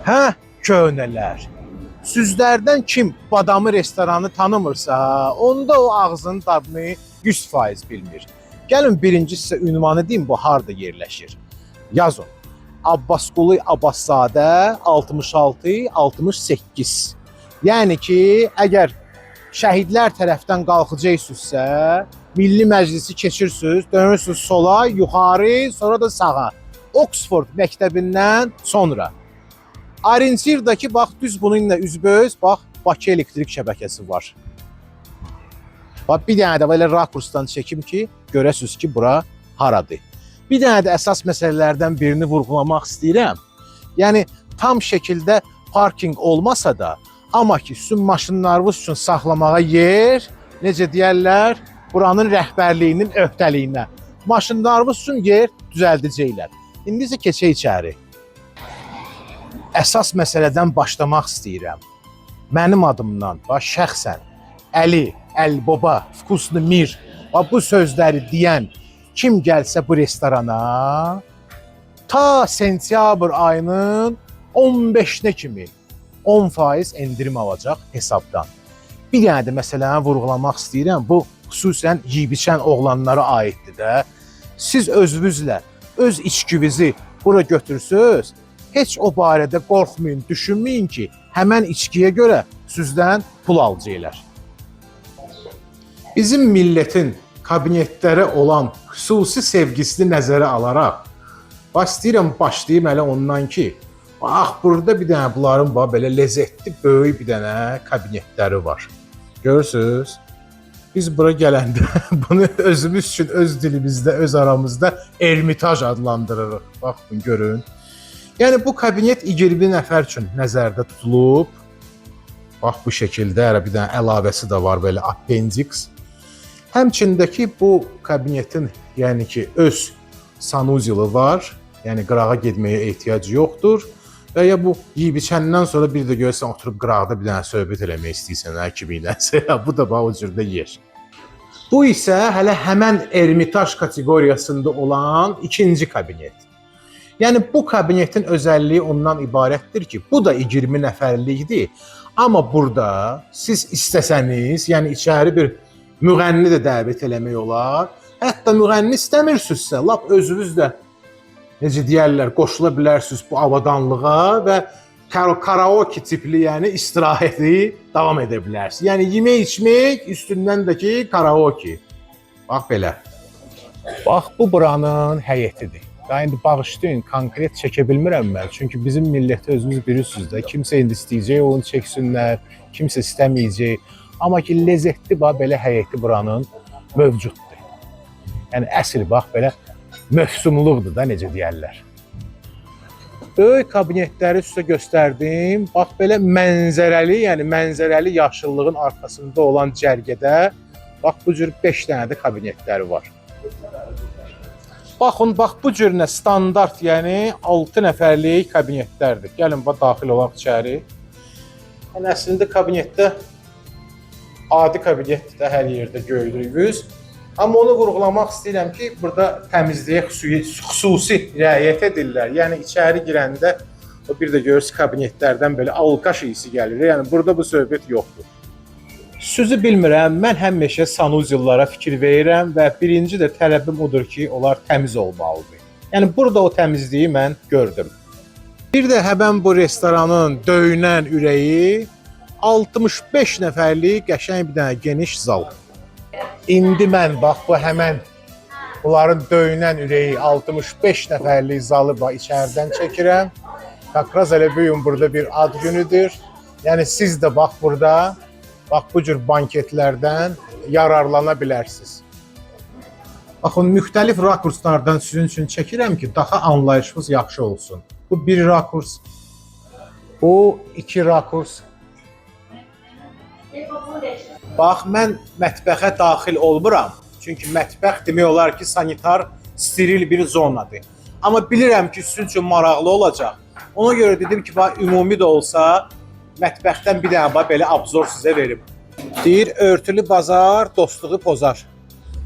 Hə, köhnələr. Sizlərdən kim Badamı restoranı tanımırsa, onda o ağzının dadını 100% bilmir. Gəlin birinci sizə ünvanı deyim, bu harda yerləşir. Yazın. Abbasqulu Abbaszadə 66 68. Yəni ki, əgər şəhidlər tərəfdən qalxacaqsınızsa, Milli Məclisi keçirsiniz, dönürsünüz sola, yuxarı, sonra da sağa. Oxford məktəbindən sonra. Orientirdəki bax düz bununla üzbəüz bax Bakı elektrik şəbəkəsi var. Bax bir dənə də belə rakursdan çəkim ki, görəsiniz ki, bura haradır. Bir dənə də əsas məsələlərdən birini vurğulamaq istəyirəm. Yəni tam şəkildə parkinq olmasa da, amma ki, sizin maşınlarınız üçün saxlamağa yer, necə deyərlər, buranın rəhbərliyinin öhdəliyinə. Maşınlarınız üçün yer düzəldəcəklər. İndi isə keçək içəri. Əsas məsələdən başlamaq istəyirəm. Mənim adımdan, bax şəxsən Əli, Əlboba, Vkusny Mir, bax bu sözləri deyən kim gəlsə bu restorana ta sentyabr ayının 15-nə kimi 10% endirim alacaq hesabdan. Bir dənə də məsələni vurğulamaq istəyirəm. Bu xüsusən yeyib-içən oğlanlara aiddir də. Siz özünüzlə öz içkinizi bura götürsüz, heç o barədə qorxmayın, düşünməyin ki, həmən içkiyə görə sizdən pul alacaqlar. Bizim millətin kabinetlərə olan xüsusi sevgisini nəzərə alaraq, bax istəyirəm başlayım hələ ondan ki, bax burada bir dənə bunların bax belə ləzzətli böyük bir dənə kabinetləri var. Görürsüz? Biz bura gələndə bunu özümüz üçün öz dilimizdə, öz aramızda Ermitaj adlandırırıq. Bax bunu görün. Yəni bu kabinet 20 nəfər üçün nəzərdə tutulub. Bax bu şəkildə hələ bir dənə əlavəsi də var belə appendix. Həmçindəki bu kabinetin yəni ki öz sanuzeli var. Yəni qırağa getməyə ehtiyac yoxdur. Və ya bu yeyib içəndən sonra bir də görsən oturub qıraqda bir dənə söhbət eləmək istəyirsən hə kimi iləsə, bu da bax o cürdə yer. Bu isə hələ həmən Ermitaj kateqoriyasında olan ikinci kabinet. Yəni bu kabinetin özəlliyi ondan ibarətdir ki, bu da 20 nəfərlikdir. Amma burada siz istəsəniz, yəni içəri bir müğənni də dəvət eləmək olar. Hətta müğənni istəmirsinizsə, lap özünüz də necə deyərlər, qoşula bilərsiniz bu avadanlığa və karaoke tipli, yəni istirahəti davam edə bilərsiniz. Yəni yemək içmək, üstündən də ki karaoke. Bax belə. Bax bu buranın həyətidir. Daha indi bağışlayın, konkret çəkə bilmirəm mən. Çünki bizim milləti özünüz bilirsiniz də. Kimsə indi istəyəcək onu çəksinlər, kimsə istəməyəcək. Amma ki ləzzətli bax belə həyəti buranın mövcuddur. Yəni əsl bax belə mövsumluqdur da necə deyərlər. Böyük kabinetləri sizə göstərdim. Bax belə mənzərəli, yəni mənzərəli yaşıllığın arxasında olan cərgədə bax bu cür 5 dənə də kabinetləri var. Baxın, bax bu cür nə standart, yəni 6 nəfərlik kabinetlərdir. Gəlin bax daxil olaq içəri. Yəni əslində kabinetdə adi kabinetdir də hər yerdə gördüyünüz. Amma onu vurğulamaq istəyirəm ki, burada təmizliyə xüsusi riayət edirlər. Yəni içəri girəndə o bir də görürsüz kabinetlərdən belə alkaş iyisi gəlir. Yəni burada bu söhbət yoxdur. Sözü bilmirəm, mən həmişə sanuzellara fikir verirəm və birinci də tələbim odur ki, onlar təmiz olmalıdır. Yəni burada o təmizliyi mən gördüm. Bir də həmən bu restoranın döyünən ürəyi 65 nəfərlik qəşəng bir dənə geniş zal. İndi mən bax bu həmən bunların döyünən ürəyi 65 nəfərlik zalı bax içəridən çəkirəm. Как раз elə bu gün burada bir ad günüdür. Yəni siz də bax burada bax bu cür banketlərdən yararlana bilərsiniz. Baxın, müxtəlif rakurslardan sizin üçün çəkirəm ki, daha anlayışınız yaxşı olsun. Bu bir rakurs, bu iki rakurs. Bax, mən mətbəxə daxil olmuram. Çünki mətbəx demək olar ki, sanitar, steril bir zonadır. Amma bilirəm ki, sizin üçün maraqlı olacaq. Ona görə dedim ki, bax ümumi də olsa mətbəxdən bir dənə bax belə obzor sizə verim. Deyir, örtülü bazar dostluğu pozar.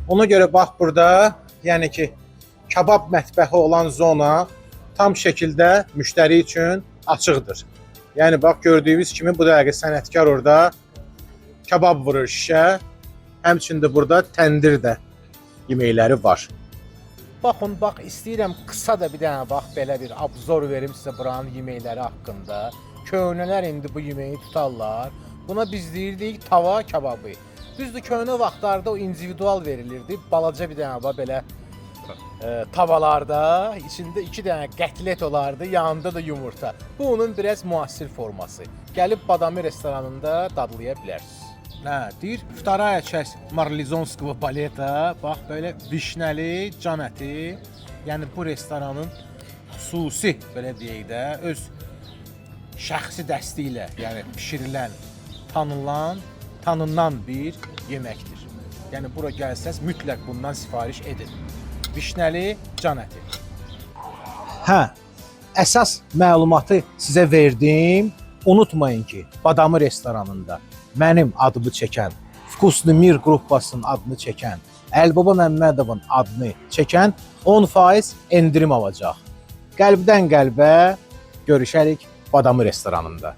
Ona görə bax burada, yəni ki, kabab mətbəxi olan zona tam şəkildə müştəri üçün açıqdır. Yəni bax gördüyünüz kimi bu dəqiqə sənətkar orada kabab vurur şişə. Həmçinin də burada təndir də yeməkləri var. Baxın, bax istəyirəm qısa da bir dənə bax belə bir obzor verim sizə buranın yeməkləri haqqında. Köhnələr indi bu yeməyi tutarlar. Buna biz deyirdik tava kababı. Düzdür, köhnə vaxtlarda o individual verilirdi. Balaca bir dənə bax belə tavallarda içində 2 dənə qətlet olardı, yanında da yumurta. Bu onun biraz müasir forması. Gəlib Badami restoranında dadlaya bilərsiniz. Hə, deyir, вторая часть Марлезонского балета, bax belə vişnəli can əti. Yəni bu restoranın xüsusi belə deyək də, öz şəxsi dəsti ilə, yəni bişirilən, tanınan, tanınan bir yeməkdir. Yəni bura gəlsəz mütləq bundan sifariş edin. Vişnəli can əti. Hə, əsas məlumatı sizə verdim. Unutmayın ki, Badamı restoranında mənim adımı çəkən, Vkusny Mir qruppasının adını çəkən, Əlibaba Məmmədovun adını çəkən 10% endirim alacaq. Qəlbdən qəlbə görüşərik Badamı restoranında.